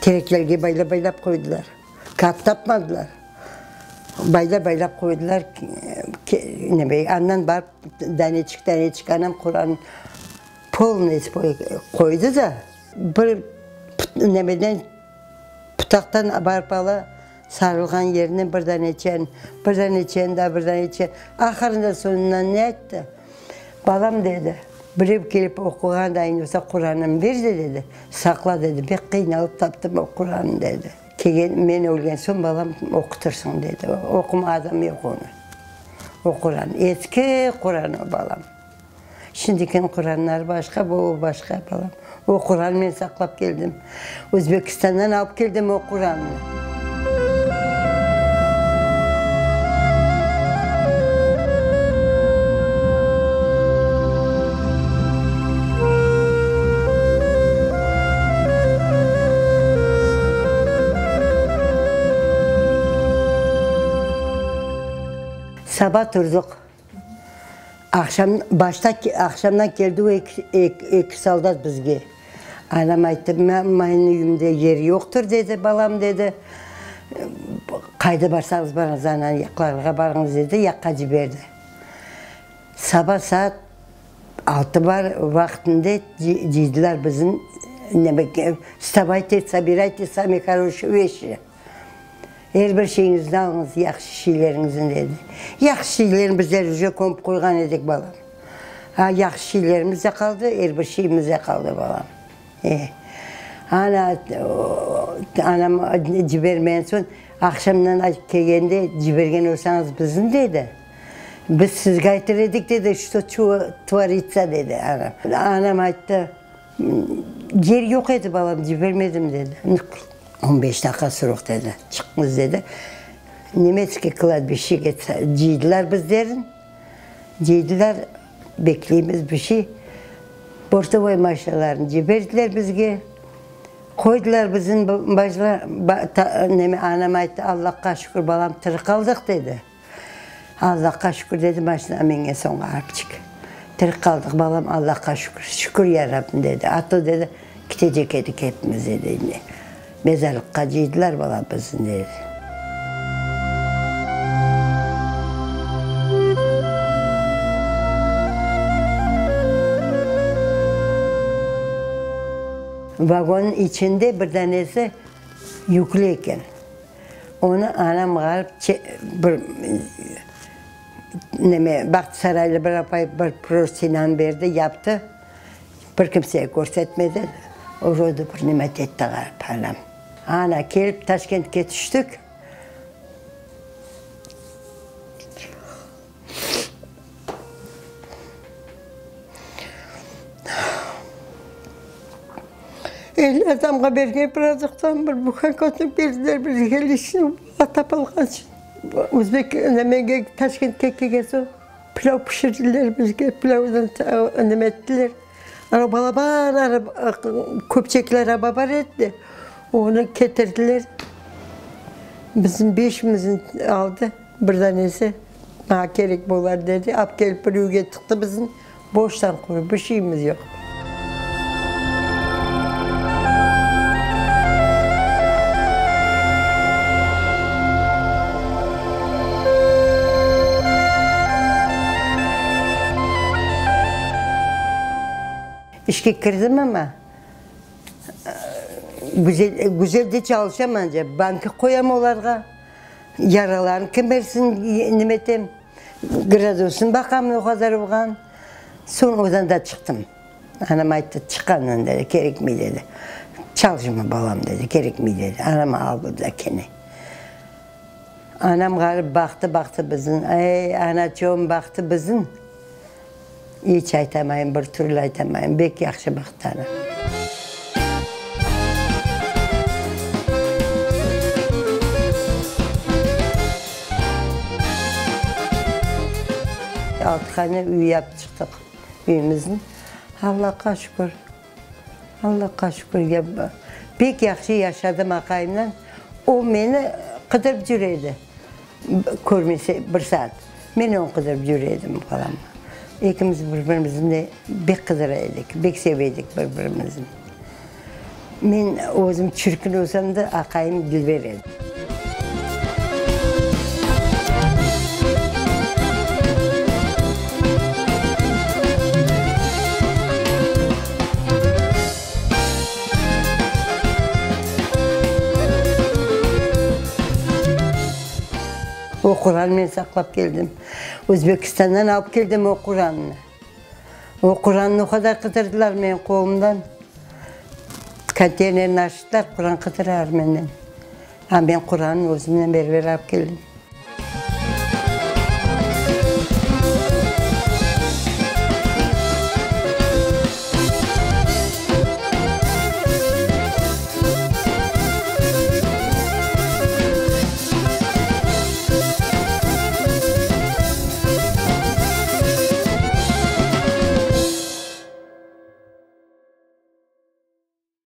Tereklerge baylap-baylap qoydılar. Kâğıt tapmadılar. Baylap-baylap qoydılar. Andan barıp daneçik-daneçik anam Quran polnıy qoydı da, bir nemeden pıtaqtan barıp ala, sarılğan yerine bir daneçen, bir daneçen daa bir daneçen. Ahırında soñundan ne ayttı? Balam, dedi, birev kelip oquğan dayın olsa Quranımnı ber de, dedi, saqla, dedi, pek qıynalıp taptım o Qurannı, dedi. Kelgen, men ölgen soñ, balam, oqutırsıñ, dedi. Oquma adam yoq onı. O Quran, eski Quran o, balam. Şimdikiniñ Quranları başqa, bu başqa, balam. O Quranı men saqlap keldim. Özbekistandan alıp keldim o Qurannı. Saba turdıq. Aqşam, başta aqşamdan keldi o eki soldat bizge. Anam ayttı, menim üyümde yer yoqtır, dedi, balam, dedi. Qayda barsañız barıñız, ana yaqlarğa barıñız, dedi, yaqqa ciberdi. Saba saat altı bar vaqtında cıydılar bizim, vstavayte, sobirayte sami horoşiy veşi. Er bir şeyiñizni alıñız, yahşı şeyleriñizni, dedi. Yahşı şeylerni bizler uje kömip qoyğan edik, balam. A, yahşı şeylerimiz de qaldı, er bir şeyimiz de qaldı, balam. E, ana, anam cibermegen soñ, aqşamdan kelgende, cibergen olsañız bizni, dedi, biz sizge aytır edik, dedi, çto tvoritsâ, dedi anam. Anam ayttı. Yer yoq edi, balam, cibermedim, dedi. On beş daqqa sroq, dedi, çıqıñız, dedi. Nemetskiy kladbişege cıydılar bizlerni. Cıydılar, bekleymiz bir şey. Bortovoy maşinalarını ciberdiler bizge. Qoydılar bizim bacılar, neme, anam ayttı, Allahqa şükür, balam, tiri qaldıq, dedi. Allahqa şükür, dedi, maşina mingen soñ Arapçik. Tiri qaldıq, balam, Allahqa şükür, şükür ya Rabbim, dedi. A to, dedi, kitecek edik epimiz, dedi. Endi mezarlıqqa cıydılar, balam, bizni, dedi. Vagonnıñ içinde bir danesi yüklü eken. Onı anam ğarip bir neme, Bağçasaraylı bir apay bir prostinanı berdi, yaptı. Bir kimsege körsetmedi. Urodı bir neme etti ğarip anam. Ana, kelip Taşkentke tüştik. 50 adamğa bergen produkttan bir buhanka berdiler bizge lişni bala tapılğan içün. Özbek nemege Taşkentke kelgen soñ pilâv pişirdiler bizge, pilâvdan neme ettiler. Ana balaban araba, köpçekli araba bar edi de, onı ketirdiler. Bizim beşimizni aldı bir danesi. Maña kerek bolar, dedi. Alıp kelip bir üyge tıqtı bizni. Boştan quru, bir şeyimiz yoq. İşke kirdim amma, güzel, güzel de çalışam anca. Banka qoyam olarğa. Yaralarnı kim bersin, nime etem, gradusını baqam o qadar olğan. Soñ odan da çıqtım. Anam ayttı, çıq andan dedi, kerekmey dedi. Çalışma balam dedi, kerekmey dedi. Anam aldı da kene. Anam ğarip baqtı, baqtı bizni. Ey, anaçığım baqtı bizni. İç aytamayım, bir türlü aytamayım. Bek yahşı baqtı anam. Altı hane üy yapıp çıqtıq, üyümizni. Allahqa şükür, Allahqa şükür, pek yahşı yaşadım aqayımnen. O meni qıdırıp yüre edi. Körmese bir saat, men onı qıdırıp yüre edim falan. Ekimiz bir-birimizni bek qıdıra edik, bek seve edik bir-birimizni. Men özüm çirkin olsam da, aqayım dülber edi. O Quran men saqlap keldim. Özbekistandan alıp keldim o Qurannı. O Qurannı o qadar qıdırdılar menim qolumdan. Konteynerni açtılar, Quran qıdıralar menden. A men Qurannı özümnen beraber alıp keldim.